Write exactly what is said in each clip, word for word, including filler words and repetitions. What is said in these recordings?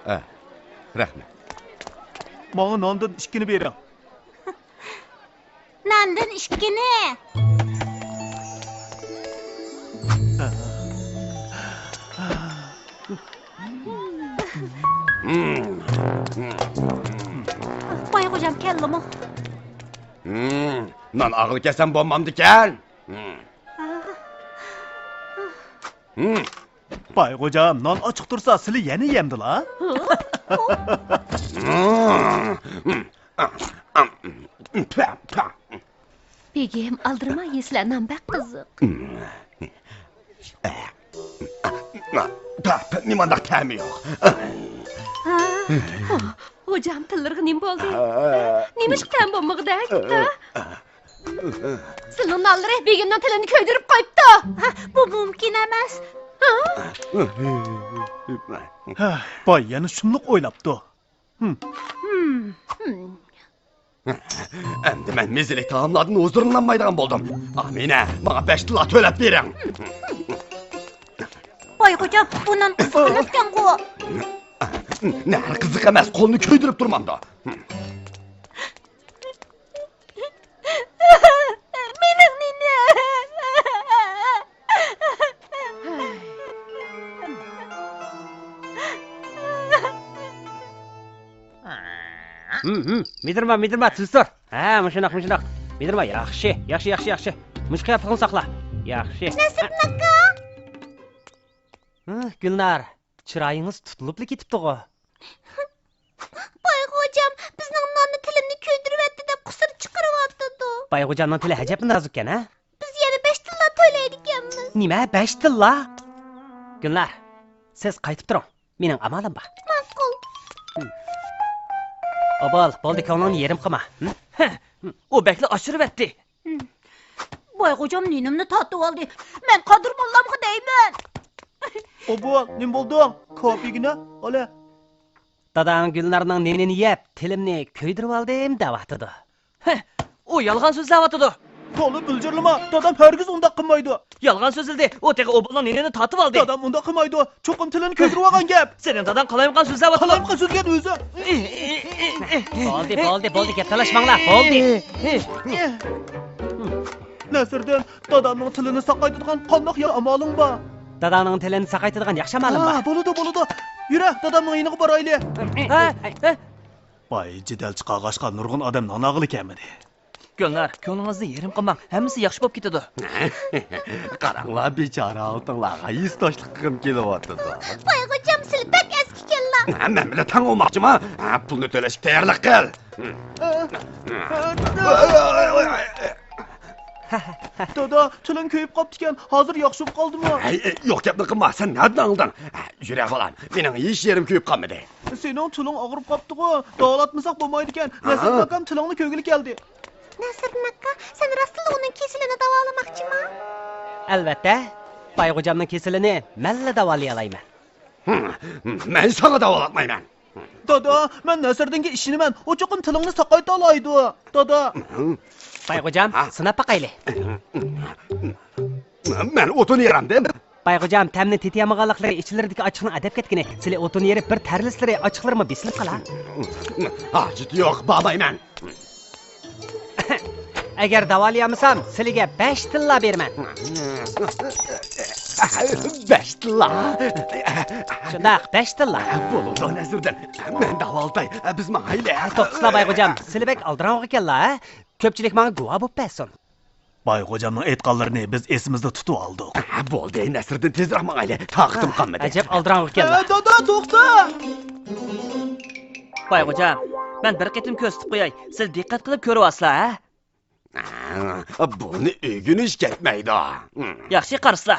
ئە، رەھمەت. ماڭا ناندىن ئىككىنى بېرىڭ. ناندىن ئىككىنى. باي خوجام كەلدىمۇ؟ نان ئاغىل كەلسەم بولمامدىكەن؟ باي خوجام، نان ئاچچىق تۇرسا، سىلى يەنە يەمدىلا؟ بېگىم، ئالدىرىماي يېسىلە، نان بەك قىزىق. نېمانداق تەمى يوق؟ ھا؟ خوجام تىللىرىغا نېمە بولدى؟ نېمىشقا تەم بولمىغۇدەك؟ سىلىنىڭ نانلىرى بېگىمنىڭ تىلىنى كۆيدۈرۈپ قويۇپتۇ. ھە، بۇ مۇمكىن ئەمەس. ھە؟ ھە، باي يەنە شۇملۇق ئويلاپتۇ. ھىم. ھىم، ھىم. ئەمدى مەن مېزىلىك تائاملاردىن ھۇزۇرلىنالمايدىغان بولدۇم. ئامىنە، ماڭا بەش تىللا تۆلەپ بېرىڭ. باي خوجام، بۇ نان قىزىق ئەمەسكەنغۇ. نەھەر قىزىق ئەمەس، قولنى كۆيدۈرۈپ تۇرمامدۇ. مېنىڭ نېنەم. ھىم، ھىم. مىدىرما، مىدىرما، تىز تۇر. ھە، مۇشۇنداق، مۇشۇنداق. مىدىرما، ياخشى، ياخشى، ياخشى، ياخشى. مۇشۇ قىياپىتىڭنى ساقلا. ياخشى. نەسىردىن ئاكا. ھە، گۈلنار، چىرايىڭىز تۇتۇلۇپلا كېتىپتىغۇ. باي خوجام بىزنىڭ ناننى تىلىمنى كۆيدۈرۈۋەتتى دەپ قۇسۇر چىقىرىۋاتىدۇ. باي خوجامنىڭ تىلى ئەجەبمۇ نازۇككەن، ھە؟ بىز يەنە بەش تىللا تۆلەيدىكەنمىز. نېمە، بەش تىللا؟ گۈلنار، سىز قايتىپ تۇرۇڭ. مېنىڭ ئامالىم بار. ماقۇل. ئوبۇل، بولدى، كۆڭلۈڭنى يېرىم قىلما. ھە؟ ھە، ئۇ بەكلا ئاشۇرۇۋەتتى. باي خوجام نېنىمنى تارتىۋالدى. مەن قادىر موللامغا دەيمەن. ئوبۇل، نېمە بولدۇڭ؟ كاۋاپ يېگىنە، ئالە. داداڭ گۈلنارنىڭ نېنىنى يەپ، تىلىمنى كۆيدۈرۈۋالدىم دەۋاتىدۇ. ھە، ئۇ يالغان سۆزلەۋاتىدۇ. تولا بىلجىرلىما، دادام ھەرگىز ئۇنداق قىلمايدۇ. يالغان سۆزلىدى، ئۇ تېخى ئوبۇلنىڭ نېنىنى تارتىۋالدى. دادام ئۇنداق قىلمايدۇ، چوقۇم تىلىنى كۆيدۈرۈۋالغان گەپ. سېنىڭ داداڭ قالايمىقان سۆزلەۋاتىدۇ. قالايمىقان سۆزلىگەن ئۆزى. بولدى، بولدى، بولدى، گەپ تالاشماڭلار، بولدى. نەسىردىن، دادامنىڭ تىلىنى ساقايتىدىغان قانداق يا-، ئامالىڭ بار؟ داداڭنىڭ تىلىنى ساقايتىدىغان ياخشى ئامالىم بار. ھا، بولىدۇ، بولىدۇ. يۈرە، دادامنىڭ يېنىغا بارايلى. ھە، ھە. باي جېدەل چىقارغاچقا نۇرغۇن ئادەم نان ئالغىلى كەلمىدى. گۈلنار، كۆڭلىڭىزنى يېرىم قىلماڭ، ھەممىسى ياخشى بولۇپ كېتىدۇ. قاراڭلار، بىچارە ھالىتىڭلارغا ھېسداشلىق قىلغۇم كېلىۋاتىدۇ. باي خوجام، سىلى بەك ئەسكىكەنلا. ھە، مەن بىلەن تەڭ بولماقچىما؟ ھە، پۇلنى تۆلەشكە تەييارلىق قىل. دادا، تىلىڭ كۆيۈپ قاپتىكەن، ھازىر ياخشى بولۇپ قالدىمۇ؟ ھەي، يوق گەپنى قىلما، سەن نەدىن ئاڭلىدىڭ؟ ھە، يۈرە بالام، مېنىڭ ھېچ يېرىم كۆيۈپ قالمىدى. سېنىڭ تىلىڭ ئاغرىپ قاپتىغۇ، داۋالاتمىساق بولمايدىكەن. ھا؟ نەسىردىن ئاكام تىلىڭنى كۆيگىلى كەلدى. نەسىردىن ئاكا، سەن راستلا ئۇنىڭ كېسىلىنى داۋالىماقچىما؟ ئەلۋەتتە، باي خوجامنىڭ كېسىلىنى مەنلا داۋالىيالايمەن. ھىم، مەن ساڭا داۋالاتمايمەن. دادا، مەن نەسىردىنگە ئىشىنىمەن، ئۇ چوقۇم تىلىڭنى ساقايتالايدۇ. دادا. ھىم. باي خوجام، ھا؟ سىناپ باقايلى. مەن ئوتۇن يېرەمدىم. باي خوجام، تەمنى تېتىيالمىغانلىقلىرى ئىچلىرىدىكى ئاچچىقنىڭ ئەدەپ كەتكىنى، سىلى ئوتۇن يېرىپ بىر تەرلىسىلىرى ئاچچىقلىرىمۇ بېسىلىپ قالا. ھاجىتى يوق، بارمايمەن. ئەگەر داۋالىيالمىسام، سىلىگە بەش تىللا بېرىمەن. بەش تىللا؟ شۇنداق، بەش تىللا. بولىدۇ، نەسىردىن. مەن داۋالىتاي، بىز ماڭايلى. توختىسىلا، باي خوجام، سىلى بەك ئالدىراڭغۇ ئىكەنلا، ھە؟ كۆپچىلىك ماڭا گۇۋاھ بولۇپ بەرسۇن. باي خوجامنىڭ ئېيتقانلىرىنى بىز ئېسىمىزدە تۇتۇۋالدۇق. بولدى، نەسىردىن تېزرەك ماڭايلى، تاقىتىم قالمىدى. ئەجەب ئالدىراڭغۇ ئىكەنلا. ھە، دادا، توختا! باي خوجام، مەن بىر قېتىم كۆرسىتىپ قوياي، سىز دىققەت قىلىپ كۆرۈۋالسىلا، ھە؟ بۇنى ئۆگىنىش كەتمەيدۇ. ياخشى، قارىسىلا.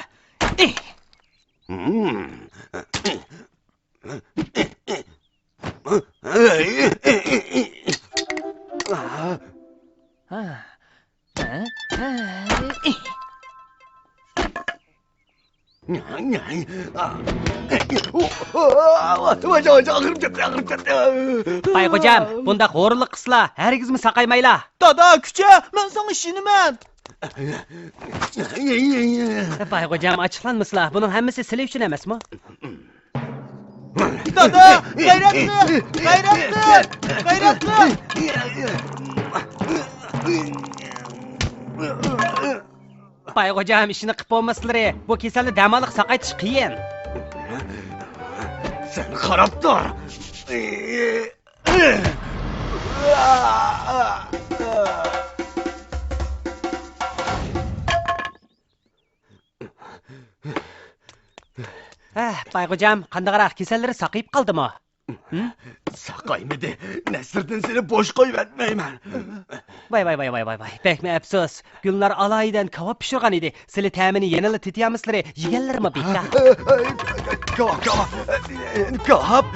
باي خوجام، بۇنداق ھورۇنلۇق قىلسىلا، ھەرگىزمۇ ساقايمايلا. دادا، كۈچە، مەن ساڭا ئىشىنىمەن. باي خوجام، ئاچچىقلانمىسىلا، بۇنىڭ ھەممىسى سىلى ئۈچۈن ئەمەسمۇ؟ دادا، غەيرەت قىل! غەيرەت قىل! غەيرەت قىل! بايغوجام، ئىشنى قىپ بولماسلىرى، بۇ كېسەلنى دەماللىق ساقايتىش قىيىن. سەن قاراپ تۇر. ھە، بايغوجام، قانداقراق، كېسەللىرى ساقىيىپ قالدىمۇ؟ ھىم؟ ساقايمىدى. نەسىردىن، سېنى بوش قويۇۋەتمەيمەن. ۋاي، ۋاي، ۋاي، ۋاي، ۋاي، ۋاي. بەكمۇ ئەپسۇس. گۈلنار ئالاھىدەن كاۋاپ پىشۇرغان ئىدى. سىلى تەمىنى يەنىلا تېتىيالمىسىلىرى يېگەنلىرىمۇ بىكار. كاۋاپ، كاۋاپ، كاۋاپ.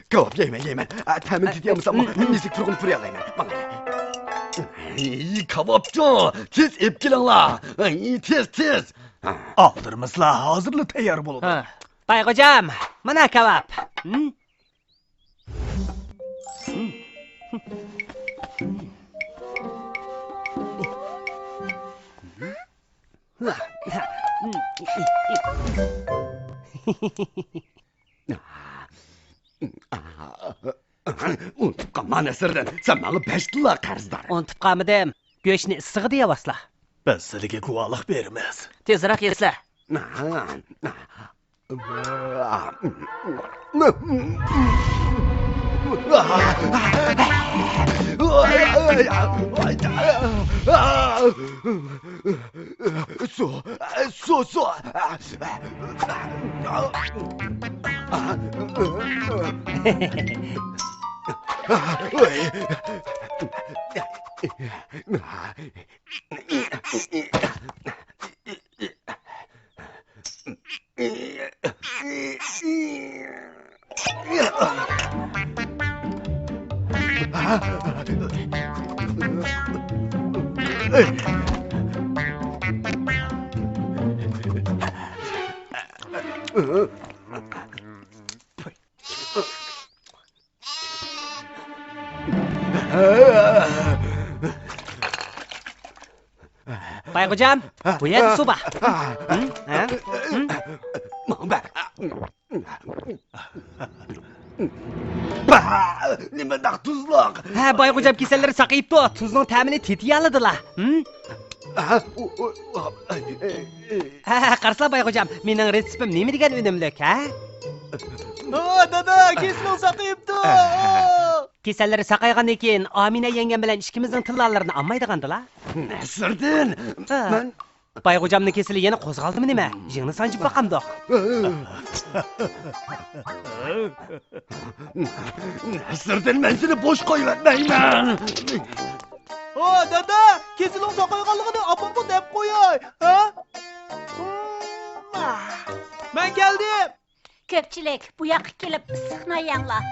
كاۋاپ يەيمەن، يەيمەن. تەمىنى تېتىيالمىساممۇ، مىسلىك تۇرغىنى تۇرۇيالايمەن. ماڭايلى. كاۋاپچۇ، تېز ئېلىپ كېلىڭلار. تېز، تېز. ئالدىرىمىسىلا، ھازىرلا تەييار بولىدۇ. ھە. بايغوجام، مانا كاۋاپ. ھىم؟ ئۇنتۇپ قالما، نەسىردىن. سەن ماڭا بەش تىللا قەرزدار. ئۇنتۇپ قالمىدىم. گۆشنى ئىسسىغا دېيەۋاتلا. بىز سىلىگە گۇۋاھلىق بېرىمىز. تېزرەك يېسىلە. سۇ، سۇ، سۇ. بايغوجام، بۇ يەردە سۇ بار. ھە؟ ھە؟ ھە؟ ماڭا بەر. نېمانداق تۇزلۇق؟ ھە، بايغوجام كېسەللىرى ساقىيىپتۇ. تۇزنىڭ تەمىنى تېتىيالىدىلا. ھە؟ ھە، قارىسىلا بايغوجام، مېنىڭ رېتسېپىم نېمە دېگەن ئۈنۈملۈك، ھە؟ ھە، دادا، كېسىلىڭ ساقىيىپتۇ. كېسەللىرى ساقايغاندىن كېيىن ئامىنە يەڭگەم بىلەن ئىككىمىزنىڭ تىللالىرىنى ئالمايدىغاندىلا. نەسىردىن، ھە. مەن بايغوجامنىڭ كېسىلى يەنە قوزغالدىمۇ نېمە؟ يىڭنە سانجىپ باقامدۇق؟ نەسىردىن، مەن سېنى بوش قويۇۋەتمەيمەن. ھو، دادا، كېسىلىڭ ساقايغانلىقىنى ئاپامغا دەپ قوياي، ھە؟ مەن كەلدىم. كۆپچىلىك، بۇ ياققا كېلىپ ئىسسىق نان يەڭلار.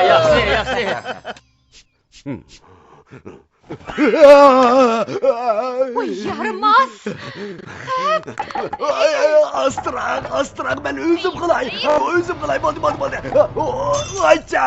ياخشى، ياخشى. ۋاي يارىماس! ئاستىراق، ئاستىراق، مەن ئۆزۈم قىلاي. ئۆزۈم قىلاي، بولدى، بولدى، بولدى. ئايچا!